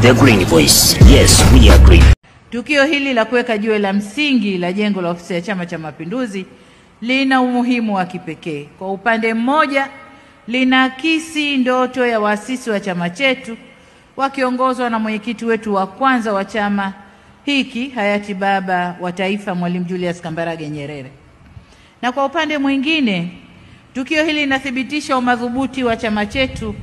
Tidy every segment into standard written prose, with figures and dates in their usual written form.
The Green Voice. Yes, we are green. Tukio hili la kuweka jiwe la msingi la jengo la ofisi ya Chama cha Mapinduzi lina umuhimu wa kipekee. Kwa upande mmoja, linaakisi ndoto ya waasisi wa chama chetu wakiongozwa na mwenyekiti wetu wa kwanza wa chama hiki, hayati baba wa taifa Mwalimu Julius Kambarage Nyerere. Na kwa upande mwingine, tukio hili linathibitisha umadhubuti wa chama chetu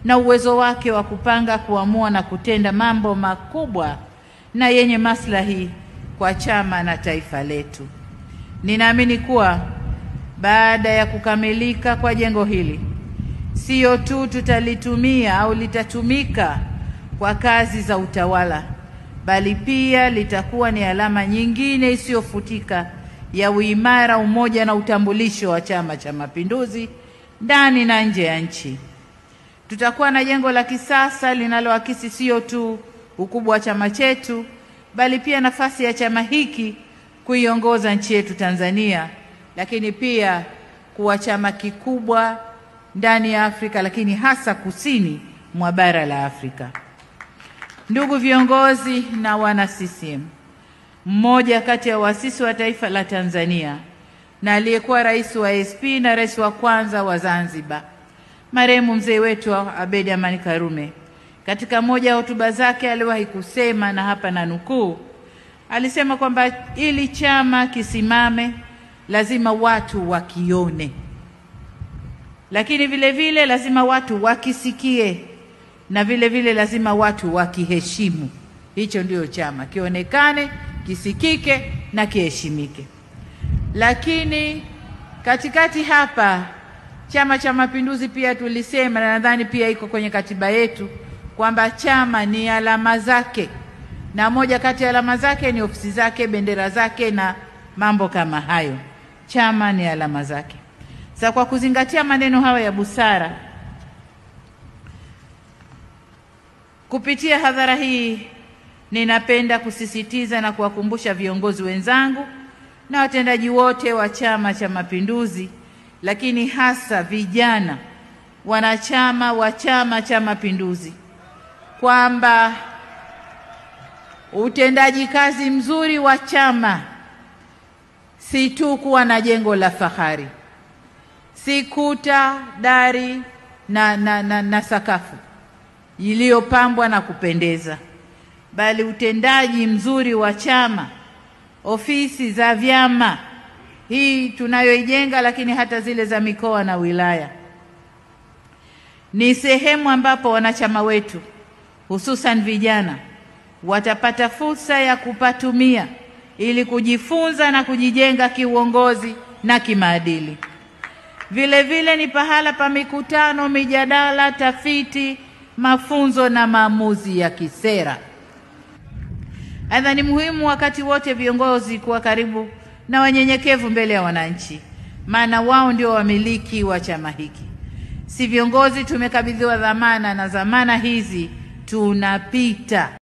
na uwezo wake wa kupanga, kuamua na kutenda mambo makubwa na yenye maslahi kwa chama na taifa letu. Ninaamini kuwa baada ya kukamilika kwa jengo hili, sio tu tutalitumia au litatumika kwa kazi za utawala, bali pia litakuwa ni alama nyingine isiyofutika ya uimara, umoja na utambulisho wa Chama cha Mapinduzi ndani na nje ya nchi. Tutakuwa na jengo la kisasa linaloakisi sio tu ukubwa wa chama chetu, bali pia nafasi ya chama hiki kuiongoza nchi yetu Tanzania, lakini pia kuwa chama kikubwa ndani ya Afrika, lakini hasa kusini mwa bara la Afrika. Ndugu viongozi na wana CCM, mmoja kati ya waasisi wa taifa la Tanzania na aliyekuwa rais wa SP na rais wa kwanza wa Zanzibar, marehemu mzee wetu Abeid Amani Karume, katika moja ya hotuba zake aliwahi kusema, na hapa na nukuu, alisema kwamba ili chama kisimame lazima watu wakione, lakini vile vile lazima watu wakisikie, na vile vile lazima watu wakiheshimu. Hicho ndio chama, kionekane, kisikike na kiheshimike. Lakini katikati hapa Chama cha Mapinduzi pia tulisema, na nadhani pia iko kwenye katiba yetu, kwamba chama ni alama zake, na moja kati ya alama zake ni ofisi zake, bendera zake na mambo kama hayo. Chama ni alama zake. Sasa kwa kuzingatia maneno hayo ya busara, kupitia hadhara hii ninapenda kusisitiza na kuwakumbusha viongozi wenzangu na watendaji wote wa Chama cha Mapinduzi, lakini hasa vijana wanachama wa Chama cha Mapinduzi, kwamba utendaji kazi mzuri wa chama si tu kuwa na jengo la fahari, si kuta, dari na sakafu iliyopambwa na kupendeza, bali utendaji mzuri wa chama, ofisi za vyama hii tunayoijenga, lakini hata zile za mikoa na wilaya, ni sehemu ambapo wanachama wetu hususan vijana watapata fursa ya kupatumia ili kujifunza na kujijenga kiuongozi na kimaadili. Vile vile ni pahala pa mikutano, mijadala, tafiti, mafunzo na maamuzi ya kisera. Aidha, ni muhimu wakati wote viongozi kuwa karibu na wanyenyekevu mbele ya wananchi, maana wao ndio wamiliki wa chama hiki. Si viongozi tumekabidhiwa dhamana, na dhamana hizi tunapita.